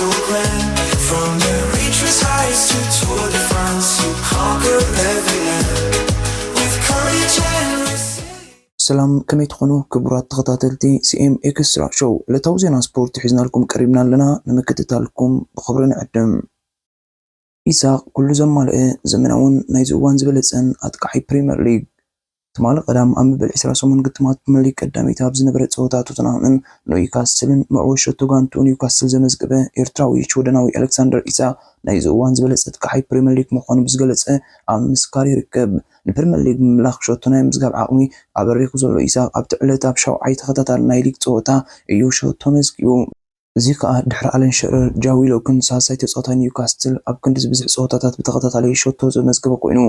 From the reaches highest to Tour de France, you conquer every land with courage and resilience. ሰላም፣ ከመይ ትኾኑ ክቡራት ተኸታተልቲ ሲ ኤም ኤክስትራ ሾው? ዕለታዊ ዜና ስፖርት ሒዝናልኩም ቀሪብና ኣለና፣ ንምክትታልኩም ብኽብሪ ንዕድም። ኢሳቕ ኩሉ ዘማልአ ዘመናውን ናይዚ እዋን ዝበለጸን ኣጥቃዓይ ፕሪምየር ሊግ። ትማሊ ቀዳም ኣብ መበል ዕስራ ሰሙን ግጥማት ፕሪምየር ሊግ ቀዳመይቲ ኣብ ዝነበረ ጸወታ ቶተንሃምን ኒውካስልን መዕወት ሸቶ ጋንትኡ ኒውካስል ዘመዝገበ ኤርትራዊ ሽወደናዊ ኣሌክሳንደር ኢሳቕ ናይዚ እዋን ዝበለጸ ኣጥቃዓይ ፕሪምየር ሊግ ምዃኑ ብዝገለጸ ኣብ ምስካር ይርከብ። ንፕሪምየር ሊግ ምምላኽ ሸቶ ናይ ምዝጋብ ዓቕሚ ኣበሪኹ ዘሎ ኢሳቕ ኣብቲ ዕለት ኣብ ሻውዓይ ተኸታታሊ ናይ ሊግ ጸወታ እዩ ሸቶ መዝጊቡ። እዚ ከኣ ድሕሪ ኣለን ሸረር፣ ጃዊ ሎክን ሳልሳይ ተጻዋታይ ኒውካስትል ኣብ ክንዲ ዝበዝሕ ጸወታታት ብተኸታታሊ ሸቶ ዘመዝገበ ኮይኑ፣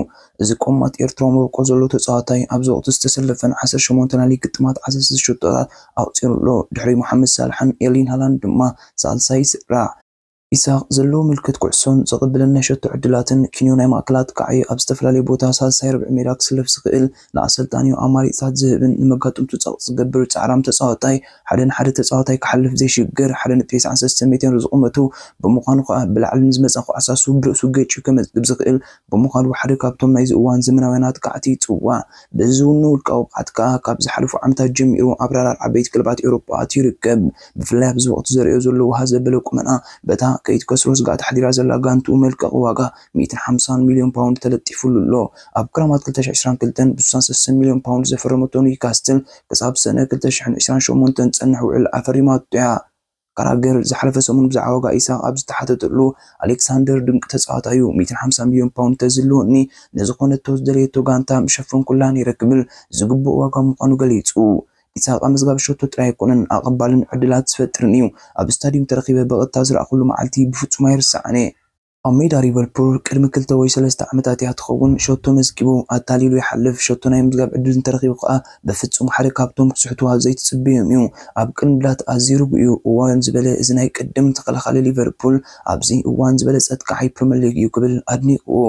እዚ ቆማጥ ኤርትራዊ መበቆል ዘለዎ ተጻዋታይ ኣብዚ ወቕቲ ዝተሰለፈን ዓሰርተ ሸሞንተ ናይ ሊግ ግጥማት ዓሰርተ ሽዱሽተ ሸቶታት ኣቑጺሩ ኣሎ። ድሕሪ መሓመድ ሳላሕን ኤርሊንግ ሃላንድ ድማ ሳልሳይ ይስራዕ። ኢሳቕ ዘለዎ ምልክት ኩዕሶን ዘቐብለን ናይ ሸቶ ዕድላትን፣ ኪንዮ ናይ ማእከል ኣጥቃዒ ኣብ ዝተፈላለየ ቦታ ሳልሳይ ርብዒ ሜዳ ክስለፍ ዝኽእል፣ ንኣሰልጣኒኡ ኣማሪጽታት ዝህብን ንመጋጥምቱ ጸቕጢ ዝገብር ጻዕራም ተጻዋታይ፣ ሓደ ንሓደ ተጻዋታይ ክሓልፍ ዘይሽግር፣ ሓደ ነጥቢ ተስዓን ሰለስተን ሜትር ዝቑመቱ ብምዃኑ ከኣ ብላዕሊ ንዝመጻ ኳዕሳ ስቡብ ርእሱ ገጭዩ ከመዝግብ ዝኽእል ብምዃኑ ሓደ ካብቶም ናይዚ እዋን ዘመናውያን ኣጥቃዕቲ ይጽዋዕ። በዚ ዝውነ ውልቃዊ ብቕዓት ከኣ ካብ ዝሓለፉ ዓመታት ጀሚሩ ኣብ ራዳር ዓበይቲ ክለባት ኤውሮጳ ኣትዩ ይርከብ። ብፍላይ ኣብዚ ወቕቲ ዘርእዮ ዘሎ ውሃ ዘበለ ቁመና በታ ከይትከስሮ ስግኣት ኣሕዲራ ዘላ ጋንትኡ መልቀቒ ዋጋ ሚእትን ሓምሳን ሚልዮን ፓውንድ ተለጢፉሉ ኣሎ። ኣብ ክረማት ክልተ ሽሕን ዕስራን ክልተን ብስሳን ሰለስተን ሚልዮን ፓውንድ ዘፈረመቶ ኒውካስትል ክሳብ ሰነ ክልተ ሽሕን ዕስራን ሸሞንተን ዝጸንሕ ውዕል ኣፈሪማቶ እያ። ካራገር ዝሓለፈ ሰሙን ብዛዕባ ዋጋ ኢሳቕ ኣብ ዝተሓተተሉ፣ ኣሌክሳንደር ድንቂ ተጻዋታይ እዩ፣ ሚእትን ሓምሳን ሚልዮን ፓውንድ ተዝህልወኒ ነዝኾነቶ ዝደለየቶ ጋንታ ምሸፈንኩላ ነይረ ክብል ዝግብኦ ዋጋ ምዃኑ ገሊጹ። ኢሳቕ ኣመዝጋቢ ሸቶ ጥራይ ኣይኮነን፣ ኣቐባልን ዕድላት ዝፈጥርን እዩ። ኣብ ስታድዩም ተረኺበ ብቐጥታ ዝረኣኹሉ መዓልቲ ብፍጹም ኣይርስዓን እየ። ኣብ ሜዳ ሊቨርፑል ቅድሚ ክልተ ወይ ሰለስተ ዓመታት እያ ትኸውን ሸቶ መዝጊቡ ኣታሊሉ ይሓልፍ። ሸቶ ናይ ምዝጋብ ዕድል እንተረኺቡ ከኣ ብፍጹም ሓደ ካብቶም ክስሕቱ ኣብ ዘይትጽበዮም እዩ። ኣብ ቅድም ድላት ኣዝዩ ርጉእ እዩ። እዋን ዝበለ እዚ ናይ ቅድም ተኸላኻሊ ሊቨርፑል ኣብዚ እዋን ዝበለጸ ኣጥቃዓይ ፕሪምየር ሊግ እዩ ክብል ኣድኒቕዎ።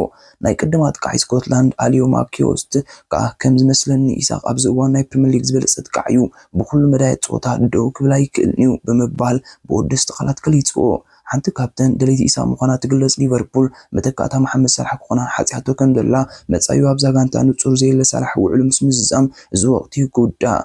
ናይ ቅድም ኣጥቃዓይ ስኮትላንድ ኣልዮ ማክዮስት ከኣ ከም ዝመስለኒ ኢሳቕ ኣብዚ እዋን ናይ ፕሪምየር ሊግ ዝበለጸ ኣጥቃዓይ እዩ። ብኹሉ መዳያት ጸወታ ደው ክብል ኣይክእልን እዩ ብምባል ብወደስቲ ቃላት ገሊጽዎ። ሓንቲ ካብተን ደለይቲ ኢሳቕ ምዃና ትግለጽ ሊቨርፑል መተካእታ መሓመድ ሳላሕ ክኾና ሓጺኣቶ ከም ዘላ መጻኢኡ ኣብዛ ጋንታ ንጹር ዘየለ ሳላሕ ውዕሉ ምስ ምዝዛም እዚ ወቕቲ ክውዳእ።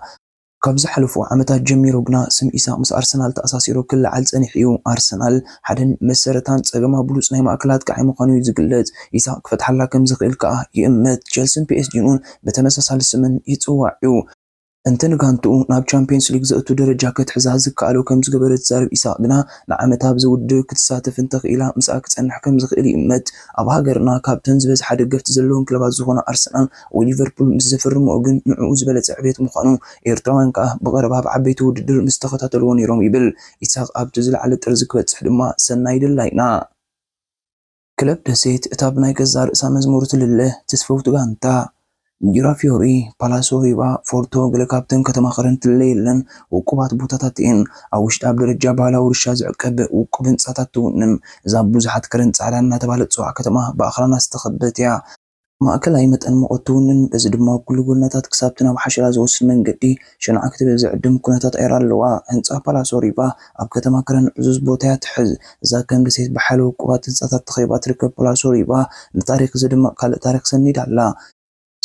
ካብ ዝሓለፉ ዓመታት ጀሚሩ ግና ስም ኢሳቕ ምስ ኣርሰናል ተኣሳሲሩ ክለዓል ጸኒሑ እዩ። ኣርሰናል ሓደን መሰረታን ጸገማ ብሉጽ ናይ ማእከል ኣጥቃዒ ምዃኑ እዩ ዝግለጽ። ኢሳቕ ክፈትሓላ ከም ዝኽእል ከኣ ይእመት። ቸልስን ፒ ኤስ ጂን እውን ብተመሳሳሊ ስምን ይጽዋዕ እዩ። እንተ ንጋንትኡ ናብ ቻምፕዮንስ ሊግ ዘእቱ ደረጃ ክትሕዛ ዝከኣሎ ከም ዝገበረ ዝዛረብ ኢሳቕ ግና ንዓመታ ኣብዚ ውድድር ክትሳተፍ እንተኽኢላ ምስኣ ክጸንሕ ከም ዝኽእል ይእመት። ኣብ ሃገርና ካብተን ዝበዝሓ ደገፍቲ ዘለወን ክለባት ዝኾና ኣርሰናል ወይ ሊቨርፑል ምስ ዘፈርምኦ ግን ንዕኡ ዝበለጸ ዕቤት ምዃኑ ኤርትራውያን ከኣ ብቐረባ ኣብ ዓበይቲ ውድድር ምስ ተኸታተልዎ ነይሮም ይብል። ኢሳቕ ኣብቲ ዝለዓለ ጥርዚ ክበጽሕ ድማ ሰናይ ድላይና። ክለብ ደሴት እታ ብናይ ገዛእ ርእሳ መዝሙር ትልለ ትስፍውቲ ጋንታ። ጊራ ፊዮሪ፣ ፓላሶ ሪባ፣ ፎርቶ ገለ ካብተን ከተማ ከረን ትልለ የለን ውቁባት ቦታታት እየን። ኣብ ውሽጢ ኣብ ደረጃ ባህላዊ ውርሻ ዝዕቀብ ውቁብ ህንጻታት ትውንን። እዛ ብብዙሓት ከረን ጻዕዳ እናተባህለት ትጽዋዕ ከተማ ብኣኽራናት ዝተኸበበት እያ። ማእከላይ መጠን ሙቐት ትውንን፣ በዚ ድማ ኣብ ኩሉ ጎድናታት ክሳብቲ ናብ ሓሸላ ዝወስድ መንገዲ ሸንዓ ክትብል ዝዕድም ኩነታት ኣየር ኣለዋ። ህንጻ ፓላሶ ሪባ ኣብ ከተማ ከረን ዕዙዝ ቦታ እያ ትሕዝ። እዛ ከም ደሴት ብሓይሊ ውቁባት ህንጻታት ተኸቢባ ትርከብ ፓላሶ ሪባ፣ ንታሪኽ ዘድምቕ ካልእ ታሪኽ ሰኒዳ ኣላ።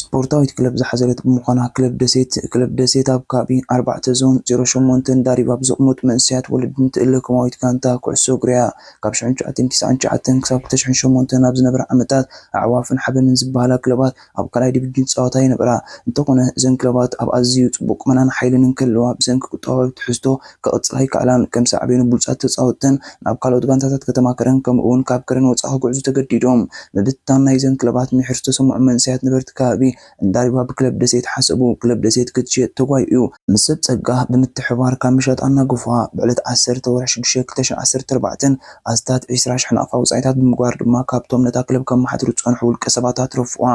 ስፖርታዊት ክለብ ዝሓዘለት ብምዃና ክለብ ደሴት፣ ክለብ ደሴት ኣብ ከባቢ ኣርባዕተ ዞን ዜሮ ሸሞንተ እንዳሪባ ብዝቕመጡ መንእሰያት ወለዲ ንትእለ ከማዊት ጋንታ ኩዕሶ እግሪ እያ። ካብ ሽሕን ትሽዓተን ክሳብ ክልተ ሽሕን ሸሞንተን ኣብ ዝነበረ ዓመታት ኣዕዋፍን ሓበንን ዝበሃላ ክለባት ኣብ ካልኣይ ዲቪዥን ዝጻወታ ይነበራ። እንተኾነ እዘን ክለባት ኣብ ኣዝዩ ጽቡቕ ቁመናን ሓይልን እንከለዋ ብሰንኪ ቁጠባዊ ትሕዝቶ ክቕጽላ ኣይከኣላን። ከም ሳዕቤኑ ብሉጻት ተጻወትተን ናብ ካልኦት ጋንታታት ከተማ ከረን ከምኡ እውን ካብ ከረን ወጻኢ ክጉዕዙ ተገዲዶም። ምብትታን ናይዘን ክለባት ምሒር ዝተሰምዖም መንእሰያት ነበርቲ ከባቢ እንዳሪባ ብክለብ ደሴት ሓሰቡ። ክለብ ደሴት ክትሽየጥ ተጓዩ እዩ። ምስ ሰብ ጸጋ ብምትሕብባር ካብ ምሻጥ ኣናገፉዋ። ብዕለት ዓሰርተ ወርሒ ሽዱሽተ ክልተ ሽሕን ዓሰርተ ኣርባዕተን ኣስታት ዕስራ ሽሕ ናቕፋ ወጻኢታት ብምግባር ድማ ካብቶም ነታ ክለብ ከመሓድሩ ዝጸንሑ ውልቀ ሰባት ኣትረፉዋ።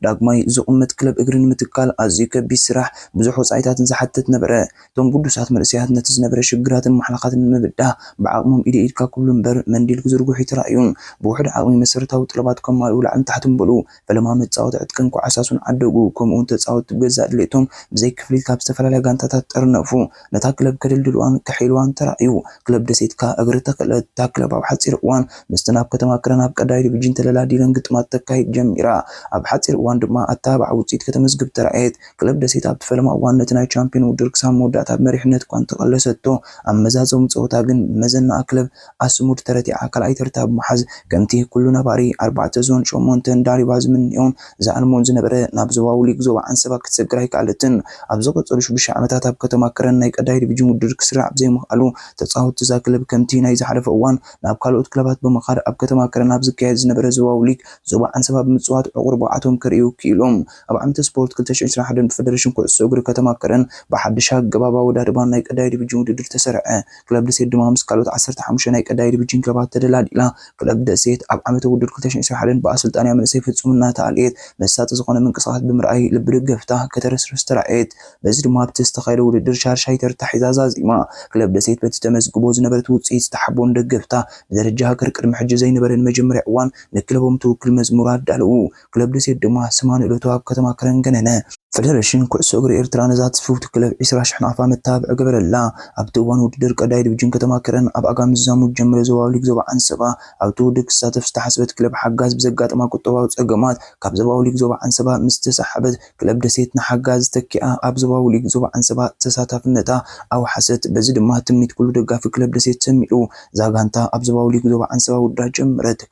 ዳግማይ ዝቑመት ክለብ እግሪ ንምትካል ኣዝዩ ከቢድ ስራሕ ብዙሕ ወጻኢታትን ዝሓትት ነበረ። እቶም ግዱሳት መንእሰያት ነቲ ዝነበረ ሽግራትን ማሕለኻትን ንምብዳህ ብዓቕሞም ኢደ ኢድካ ክብሉ እምበር መንዲል ክዝርግሑ ኣይተራእዩን። ብውሑድ ዓቕሚ መሰረታዊ ጠለባት ከማልኡ ላዕልን ታሕትን በሉ። ፈለማ መጻወቲ ዕጥቅን ኮዓሳሱን ዓዲ ደጉ፣ ከምኡውን ተጻወትቲ ብገዛእ ድሌቶም ብዘይ ክፍሊት ካብ ዝተፈላለያ ጋንታታት ጠርነፉ። ነታ ክለብ ከደልድልዋን ከሐይልዋን ተራእዩ። ክለብ ደሴት ከኣ እግሪ ተኸለት። እታ ክለብ ኣብ ሓጺር እዋን ምስቲ ናብ ከተማ ከረን ኣብ ቀዳይ ዲቪዥን ተደላዲለን ግጥማት ተካይድ ጀሚራ። ኣብ ሓጺር እዋን ድማ ኣተባባዒ ውጽኢት ከተመዝግብ ተራእየት። ክለብ ደሴት ኣብቲ ፈለማ እዋን ነቲ ናይ ቻምፒዮን ውድድር ክሳብ መወዳእታ ብመሪሕነት እኳ እንተቐለሰቶ፣ ኣብ መዛዘሚ ጸወታ ግን ብመዘናኣ ክለብ ኣስሙድ ተረቲዓ ካልኣይ ተርታ ብምሓዝ፣ ከምቲ ኩሉ ነባሪ ኣርባዕተ ዞን ሸሞንተን ዳሪባ ዝምንዮን ዝኣልሞን ዝነበረ፣ ናብ ዞባዊ ሊግ ዞባ ዓንሰባ ክትሰግር ኣይከኣለትን። ኣብ ዝቐጸሉ ሽዱሽተ ዓመታት ኣብ ከተማ ከረን ናይ ቀዳይ ዲቪዥን ውድድር ክስራዕ ብዘይምኽኣሉ፣ ተጻወትቲ እዛ ክለብ ከምቲ ናይ ዝሓለፈ እዋን ናብ ካልኦት ክለባት ብምኻድ ኣብ ከተማ ከረን ኣብ ዝካየድ ዝነበረ ዞባዊ ሊግ ዞባ ዓንሰባ ብምጽዋት ዕቑር ብቕዓቶም ከርእዩ ክኢሎም። ኣብ ዓመተ ስፖርት ክልተ ሽሕን ዕስራን ሓደን ብፈደረሽን ኩዕሶ እግሪ ከተማ ከረን ብሓድሽ ኣገባብ ኣወዳድባን ናይ ቀዳይ ዲቪዥን ውድድር ተሰርዐ። ክለብ ደሴት ድማ ምስ ካልኦት ዓሰርተ ሓሙሽተ ናይ ቀዳይ ዲቪዥን ክለባት ተደላዲላ። ክለብ ደሴት ኣብ ዓመተ ውድድር ክልተ ሽሕን ዕስራን ሓደን ብኣሰልጣንያ መንእሰይ ፍጹም እናተኣልየት መሳጢ ዝኾነ ምንቅስቓሳት ብምርኣይ ልቢ ደገፍታ ከተረስርስ ተራእየት። በዚ ድማ ኣብቲ ዝተኻየደ ውድድር ሻርሻይ ተርታ ሒዛ ዛዚማ። ክለብ ደሴት በቲ ተመዝግቦ ዝነበረት ውጽኢት ዝተሓቦን ደገፍታ ብደረጃ ሃገር ቅድሚ ሕጂ ዘይነበረ ንመጀመርያ እዋን ንክለቦም ትውክል መዝሙር ኣዳለዉ። ክለብ ደሴት ድማ ሰማንያ ዕለቱ ኣብ ከተማ ከረን ገነነ። ፈደረሽን ኩዕሶ እግሪ ኤርትራ ነዛ ትፍውቲ ክለብ ዕስራ ሽሕ ናቕፋ መተባብዒ ገበረላ። ኣብቲ እዋን ውድድር ቀዳይ ዲቪዥን ከተማ ከረን ኣብ ኣጋምዛ ሙድ ጀምረ ዞባዊ ሊግ ዞባ ዓንሰባ ኣብቲ ውድድር ክሳተፍ ዝተሓስበት ክለብ ሓጋዝ ብዘጋጠማ ቁጠባዊ ጸገማት ካብ ዞባዊ ሊግ ዞባ ዓንሰባ ምስ ተሰሓበት፣ ክለብ ደሴት ንሓጋዝ ተኪኣ ኣብ ዞባዊ ሊግ ዞባ ዓንሰባ ተሳታፍነታ ኣውሓሰት። በዚ ድማ ትምኒት ኩሉ ደጋፊ ክለብ ደሴት ሰሚዑ። እዛ ጋንታ ኣብ ዞባዊ ሊግ ዞባ ዓንሰባ ውድድራ ጀመረት።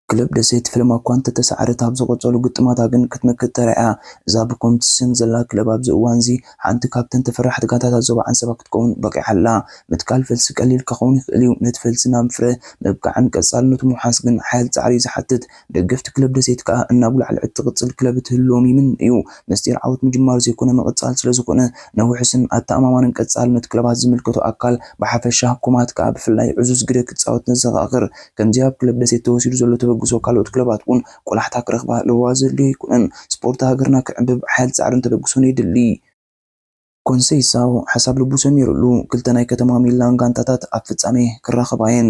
ክለብ ደሴት ፈለማ እኳ እንተተሳዕረት፣ ኣብ ዝቐጸሉ ግጥማታ ግን ክትመክት ተራእያ። እዛ ብኮምቲ ስም ዘላ ክለብ ኣብዚ እዋንዚ ሓንቲ ካብተን ተፈራሕቲ ጋንታታት ዞባ ዓንሰባ ክትከውን በቒዓ ኣላ። ምትካል ፈልሲ ቀሊል ክኸውን ይኽእል እዩ። ነቲ ፈልሲ ናብ ፍረ ምብቃዕን ቀጻልነቱ ምውሓስ ግን ሓያል ጻዕሪ እዩ ዝሓትት። ደገፍቲ ክለብ ደሴት ከኣ እናጉላዕለዐት ትቕጽል ክለብ ትህልዎም ይምነዩ። ምስጢር ዓወት ምጅማር ዘይኮነ ምቕጻል ስለ ዝኾነ፣ ንውሑስን ኣተኣማማንን ቀጻልነት ክለባት ዝምልከቶ ኣካል ብሓፈሻ፣ ኮማት ከኣ ብፍላይ ዕዙዝ ግደ ክጻወት ነዘኻኽር። ከምዚ ኣብ ክለብ ደሴት ተወሲዱ ዘሎ ተበግሶ ካልኦት ክለባት እውን ቆላሕታ ክረኽባ ለበዋ ዘድልዮ ኣይኮነን። ስፖርት ሃገርና ክዕንብብ ሓያል ጻዕርን ተበግሶን የድሊ። ኮንሰይሳው ሓሳብ ልቡ ሰሚሩሉ። ክልተ ናይ ከተማ ሚላን ጋንታታት ኣብ ፍጻሜ ክራኸባ እየን።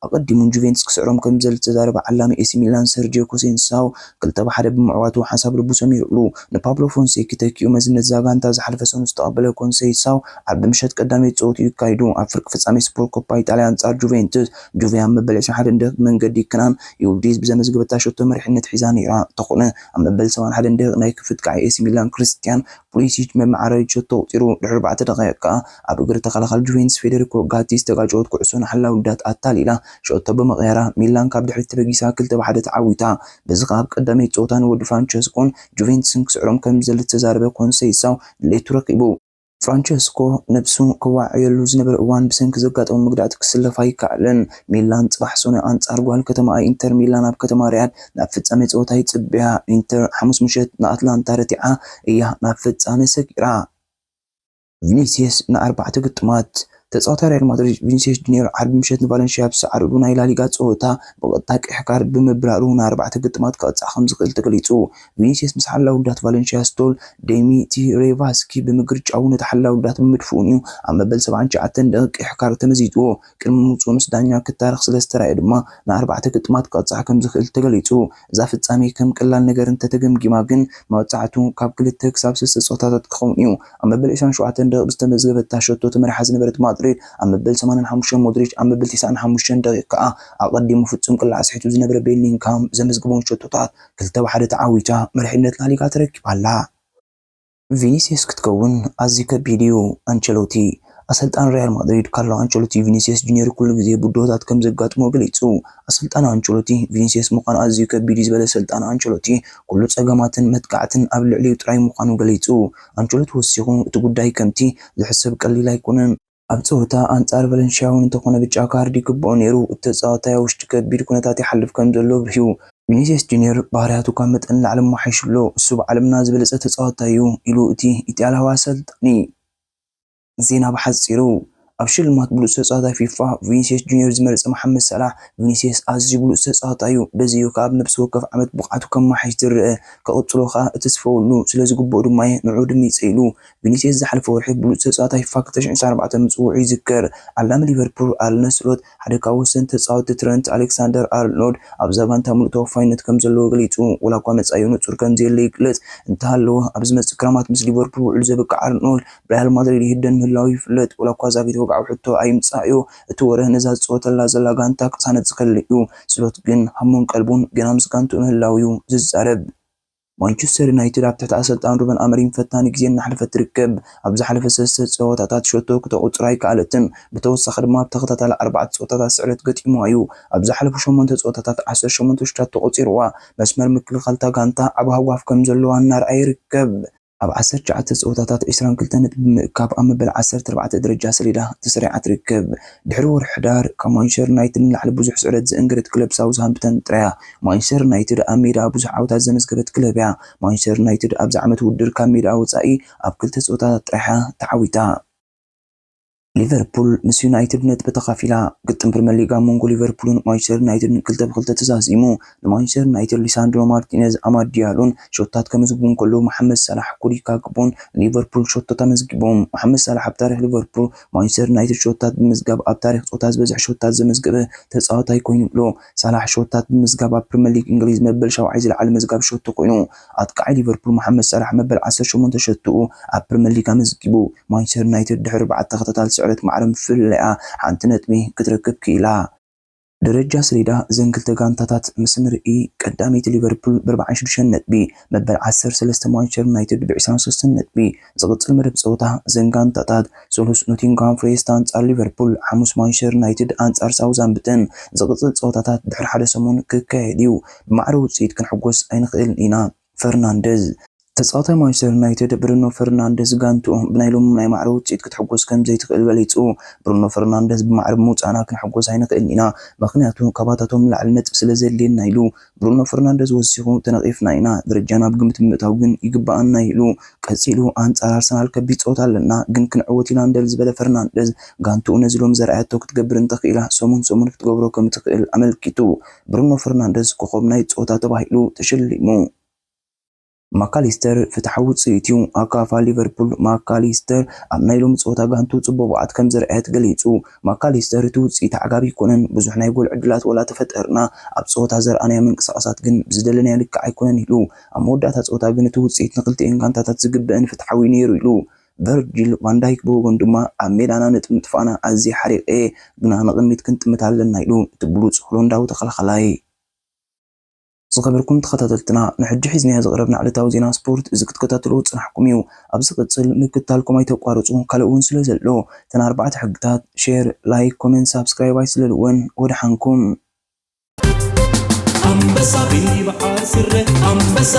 ኣቐዲሙ ጁቬንትስ ክስዕሮም ከም ዝደሊ ዝተዛረበ ዓላሚ ኤሲ ሚላን ሰርጂዮ ኮንሰይሳው ክልተ ብሓደ ብምዕዋቱ ሓሳብ ልቡ ሰሚሩሉ። ንፓብሎ ፎንሴኪ ተኪኡ መዝነት እዛ ጋንታ ዝሓለፈ ሰኑይ ዝተቐበለ ኮንሰይሳው ዓርቢ ምሸት ቀዳመይቲ ጸወትኡ ይካይዱ። ኣብ ፍርቂ ፍጻሜ ሱፐር ኮፓ ኢጣልያ ኣንጻር ጁቬንትስ፣ ጁቬ ኣብ መበል ዕስራን ሓደን ደቂቕ መንገዲ ክናን ዩዲዝ ብዘመዝገበታ ሸቶ መሪሕነት ሒዛ ነይራ። እንተኾነ ኣብ መበል ሰብዓን ሓደን ደቂቕ ናይ ክፍትካዕ ኤሲ ሚላን ክርስቲያን ፑሊሲች መመዓራሪት ሸቶ ኣቑጺሩ። ድሕሪ ኣርባዕተ ደቂቕ ከኣ ኣብ እግሪ ተኸላኻሊ ጁቬንትስ ፌደሪኮ ጋቲ ዝተጋጨወት ኩዕሶ ንሓላው ውዳት ኣታሊላ ሸቶ ብምቕያራ፣ ሚላን ካብ ድሕሪት ተበጊሳ ክልተ ብሓደ ተዓዊታ። በዚ ከኣ ኣብ ቀዳመይቲ ጸወታ ንወዲ ፍራንቸስኮን ጁቬንትስን ክስዕሮም ከም ዝደሊ ዝተዛረበ ኮንሰይሳው ድሌቱ ረኺቡ። ፍራንቸስኮ ነብሱ ክወዓየሉ ዝነበረ እዋን ብሰንኪ ዘጋጠሞ መጉዳእቲ ክስለፍ ኣይከኣለን። ሚላን ጽባሕ ሰኑይ ኣንጻር ጓል ከተማኣ ኢንተር ሚላን ኣብ ከተማ ሪያድ ናብ ፍጻሜ ጸወታ ይጽበያ። ኢንተር ሓሙስ ምሸት ንኣትላንታ ረቲዓ እያ ናብ ፍጻሜ ሰጊራ። ቪኒሲየስ ንኣርባዕተ ግጥማት። ተጻዋታይ ሪያል ማድሪድ ቪኒሲየስ ጁኒየር ዓርቢ ምሸት ንቫለንሺያ ኣብ ዝሰዓረሉ ናይ ላሊጋ ጸወታ ብቐጥታ ቀይሕ ካርድ ብምብራሩ ንኣርባዕተ ግጥማት ክቕጻዕ ከም ዝኽእል ተገሊጹ። ቪኒሲየስ ምስ ሓላው ውዳት ቫለንሺያ ስቶል ዴሚቲሬቫስኪ ብምግርጫው ነቲ ሓላው ውዳት ብምድፍኡን እዩ ኣብ መበል ሰብዓን ትሽዓተን ደቂቕ ቀይሕ ካርድ ተመዚዝዎ። ቅድሚ ምውጽኡ ምስ ዳኛ ክታረኽ ስለ ዝተራእየ ድማ ንኣርባዕተ ግጥማት ክቕጻዕ ከም ዝኽእል ተገሊጹ። እዛ ፍጻሜ ከም ቀላል ነገር እንተተገምጊማ ግን መቕጻዕቱ ካብ ክልተ ክሳብ ሰለስተ ጸወታታት ክኸውን እዩ። ኣብ መበል ዕስራን ሸውዓተን ደቂቕ ብዝተመዝገበታ ሸቶ ተመሪሓ ዝነበረት ማድሪድ፣ ኣብ መበል ሰማንያን ሓሙሽተን ሞድሪች፣ ኣብ መበል ተስዓን ሓሙሽተን ደቂቕ ከኣ ኣቐዲሙ ፍጹም ቅላዕ ስሒቱ ዝነበረ ቤሊንግሃም ዘመዝግቦን ሸቶታት ክልተ ብሓደ ተዓዊታ መሪሕነት ላሊጋ ተረኪባ ኣላ። ቪኒሲየስ ክትከውን ኣዝዩ ከቢድ እዩ። ኣንቸሎቲ። ኣሰልጣኒ ሪያል ማድሪድ ካርሎ ኣንቸሎቲ ቪኒሲየስ ጁኒየር ኩሉ ግዜ ብድሆታት ከም ዘጋጥሞ ገሊጹ። ኣሰልጣኒ ኣንቸሎቲ፣ ቪኒሲየስ ምዃን ኣዝዩ ከቢድ እዩ ዝበለ ኣሰልጣኒ ኣንቸሎቲ፣ ኩሉ ጸገማትን መጥቃዕትን ኣብ ልዕሊኡ ጥራይ ምዃኑ ገሊጹ። ኣንቸሎቲ ወሲኹ፣ እቲ ጉዳይ ከምቲ ዝሕሰብ ቀሊል ኣይኮነን። ኣብ ጸወታ ኣንጻር ቫለንሺያ እውን እንተኾነ ብጫ ካርድ ይግብኦ ነይሩ። እቲ ተጻዋታይ ኣብ ውሽጢ ከቢድ ኩነታት ይሓልፍ ከም ዘሎ ኣብሪሁ። ቪኒሲየስ ጁኒየር ባህርያቱ ካብ መጠን ንላዕሊ ኣመሓይሹ ኣሎ። እሱ ብዓለምና ዝበለጸ ተጻዋታይ እዩ ኢሉ እቲ ኢጣልያዊ ኣሰልጣኒ። ዜና ብሓጺሩ። ኣብ ሽልማት ብሉጽ ተጻዋታይ ፊፋ ቪኒሲየስ ጁኒየር ዝመረጸ መሓመድ ሳላሕ፣ ቪኒሲየስ ኣዝዩ ብሉጽ ተጻዋታይ እዩ። በዚ እዩ ከኣ ኣብ ነፍሲ ወከፍ ዓመት ብቕዓቱ ከመሓይሽ ዝረአ። ከቕጽሎ ከኣ እተስፈወሉ፣ ስለ ዝግብኦ ድማ እየ ንዕኡ ድሚጸ ኢሉ። ቪኒሲየስ ዝሓለፈ ወርሒ ብሉጽ ተጻዋታይ ፊፋ ክልተ ሽሕን ዕስራን ኣርባዕተን ምጽውዑ ይዝከር። ዓላሚ ሊቨርፑል ኣርነ ስሎት ሓደ ካብ ወሰንቲ ተጻወትቲ ትረንት ኣሌክሳንደር ኣርኖልድ ኣብዛ ጋንታ ምሉእ ተወፋይነት ከም ዘለዎ ገሊጹ። ወላ እኳ መጻኢኡ ንጹር ከም ዘየለ ይግለጽ እንተሃለወ፣ ኣብ ዝመጽእ ክረማት ምስ ሊቨርፑል ውዕሉ ዘብቅዕ ኣርኖልድ ብሪያል ማድሪድ ይህደን ምህላዉ ይፍለጥ። ወላ እኳ ዛጊት ወግዓዊ ሕቶ ኣይምጻእዮ፣ እቲ ወረ ነዛ ዝጸወተላ ዘላ ጋንታ ቅሳነት ዝኸልእ እዩ። ስሎት ግን ሃሞን ቀልቡን ገና ምስ ጋንትኡ ምህላዉ እዩ ዝዛረብ። ማንቸስተር ዩናይትድ ኣብ ትሕቲ ኣሰልጣን ሩበን ኣመሪም ፈታኒ ግዜ እናሕለፈት ትርከብ። ኣብ ዝሓለፈ ሰለስተ ጸወታታት ሸቶ ክተቑጽር ኣይከኣለትን። ብተወሳኺ ድማ ኣብ ተኸታታሊ ኣርባዕተ ጸወታታት ስዕረት ገጢሙዋ እዩ። ኣብ ዝሓለፉ ሸሞንተ ጸወታታት ዓሰርተ ሸሞንተ ሹታት ተቖጺርዋ። መስመር ምክልኻል እታ ጋንታ ዓቢ ሃጓፍ ከም ዘለዋ እናርኣየ ይርከብ። ኣብ ዓሰርተ ትሽዓተ ጸወታታት ዕስራን ክልተ ነጥቢ ብምእካብ ኣብ መበል ዓሰርተ ኣርባዕተ ደረጃ ሰሌዳ ተሰሪዓ ትርከብ። ድሕሪ ወርሒ ሕዳር ካብ ማንቸስተር ዩናይትድ ንላዕሊ ብዙሕ ስዕረት ዘእንገደት ክለብ ሳውዝሃምፕተን ጥራያ። ማንቸስተር ዩናይትድ ኣብ ሜዳ ብዙሕ ዓወታት ዘመዝገበት ክለብ እያ። ማንቸስተር ዩናይትድ ኣብዚ ዓመት ውድድር ካብ ሜዳ ወጻኢ ኣብ ክልተ ጸወታታት ጥራይ እያ ተዓዊታ። ሊቨርፑል ምስ ዩናይትድ ነጥቢ ተኻፊላ። ግጥም ፕሪምየር ሊግ ኣብ መንጎ ሊቨርፑልን ማንቸስተር ዩናይትድን ክልተ ብክልተ ተዛዚሙ። ንማንቸስተር ዩናይትድ ሊሳንድሮ ማርቲነዝ፣ ኣማድ ዲያሎን ሾታት ከመዝግቡ እንከለዉ፣ መሓመድ ሳላሕ፣ ኮዲ ጋክፖን ሊቨርፑል ሾቶታት ኣመዝጊቦም። መሓመድ ሳላሕ ኣብ ታሪኽ ሊቨርፑል ማንቸስተር ዩናይትድ ሾታት ብምዝጋብ ኣብ ታሪኽ ጸወታ ዝበዝሕ ሾታት ዘመዝገበ ተጻዋታይ ኮይኑ ኣሎ። ሳላሕ ሾታት ብምዝጋብ ኣብ ፕሪምየር ሊግ እንግሊዝ መበል ሻውዓይ ዝለዓለ መዝጋቢ ሾቶ ኮይኑ። ኣጥቃዓይ ሊቨርፑል መሓመድ ሳላሕ መበል ዓሰርተ ሸሞንተ ሸቶኡ ኣብ ፕሪምየር ሊግ ኣመዝጊቡ። ማንቸስተር ዩናይትድ ድሕሪ ኣርባዕተ ተኸታታሊ ስዕረት ማዕረ ምፍልለያ ሓንቲ ነጥቢ ክትረክብ ክኢላ። ደረጃ ሰሌዳ እዘን ክልተ ጋንታታት ምስ ንርኢ፣ ቀዳመይቲ ሊቨርፑል ብኣርባዓን ሽዱሽተን ነጥቢ፣ መበል ዓሰርተ ሰለስተ ማንቸስተር ዩናይትድ ብዕስራን ሰለስተን ነጥቢ። ዝቕጽል መደብ ጸወታ እዘን ጋንታታት፣ ሰሉስ ኖቲንግሃም ፎሬስት ኣንጻር ሊቨርፑል፣ ሓሙስ ማንቸስተር ዩናይትድ ኣንጻር ሳውዝሃምፕተን። ዝቕጽል ጸወታታት ድሕሪ ሓደ ሰሙን ክካየድ እዩ። ብማዕረ ውጽኢት ክንሕጎስ ኣይንኽእልን ኢና። ፈርናንደዝ። ተጻዋታይ ማንቸስተር ዩናይትድ ብሩኖ ፈርናንደዝ ጋንትኡ ብናይ ሎሚ ናይ ማዕረ ውጽኢት ክትሕጎስ ከም ዘይትኽእል ገሊጹ። ብሩኖ ፈርናንደዝ ብማዕረ ብምውጻእና ክንሕጎስ ኣይንኽእልን ኢና፣ ምኽንያቱ ካባታቶም ንላዕሊ ነጥቢ ስለ ዘድልየና ኢሉ። ብሩኖ ፈርናንደዝ ወሲኹ፣ ተነቒፍና ኢና፣ ደረጃና ኣብ ግምት ብምእታው ግን ይግባኣና ኢሉ። ቀጺሉ፣ ኣንጻር ኣርሰናል ከቢድ ጸወታ ኣለና፣ ግን ክንዕወት ኢና ንደሊ ዝበለ ፈርናንደዝ፣ ጋንትኡ ነዚ ሎሚ ዘርኣያቶ ክትገብር እንተኽኢላ፣ ሰሙን ሰሙን ክትገብሮ ከም እትኽእል ኣመልኪቱ። ብሩኖ ፈርናንደዝ ኮኾብ ናይ ጸወታ ተባሂሉ ተሸሊሙ። ማካሊስተር ፍትሓዊ ውጽኢት እዩ። ኣካፋ ሊቨርፑል ማካሊስተር ኣብ ናይ ሎሚ ጸወታ ጋንቱ ጽቡቕ ብቕዓት ከም ዘርኣየት ገሊጹ። ማካሊስተር እቲ ውጽኢት ኣዕጋቢ ኣይኮነን፣ ብዙሕ ናይ ጎል ዕድላት ወላ ተፈጠርና፣ ኣብ ጸወታ ዘርኣናዮ ምንቅስቓሳት ግን ብዝደለናዮ ልክዕ ኣይኮነን ኢሉ። ኣብ መወዳእታ ጸወታ ግን እቲ ውጽኢት ንክልቲኤን ጋንታታት ዝግበእን ፍትሓዊ ነይሩ ኢሉ። ቨርጂል ቫንዳይክ ብወገኑ ድማ ኣብ ሜዳና ነጥቢ ምጥፋእና ኣዝየ ሓሪቐ እየ፣ ግና ንቕድሚት ክንጥምት ኣለና ኢሉ እቲ ብሉጽ ሆሎንዳዊ ተኸላኻላይ። ዝኸበርኩም ተኸታተልትና፣ ንሕጂ ሒዝናዮ ዝቐረብና ዕለታዊ ዜና ስፖርት እዚ ክትከታተልዎ ዝጸናሕኩም እዩ። ኣብ ዝቕጽል ምክትታልኩም ኣይተቋርጹ፣ ካልእ እውን ስለ ዘሎ፣ እተን ኣርባዕተ ሕግታት፣ ሼር፣ ላይክ፣ ኮሜንት፣ ሳብስክራይብ ኣይስለልወን። ወደሓንኩም። ኣንበሳ ቢኒ በዓል ስረ ኣንበሳ፣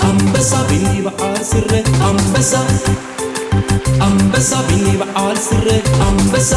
ኣንበሳ ቢኒ በዓል ስረ ኣንበሳ፣ ኣንበሳ ቢኒ በዓል ስረ ኣንበሳ።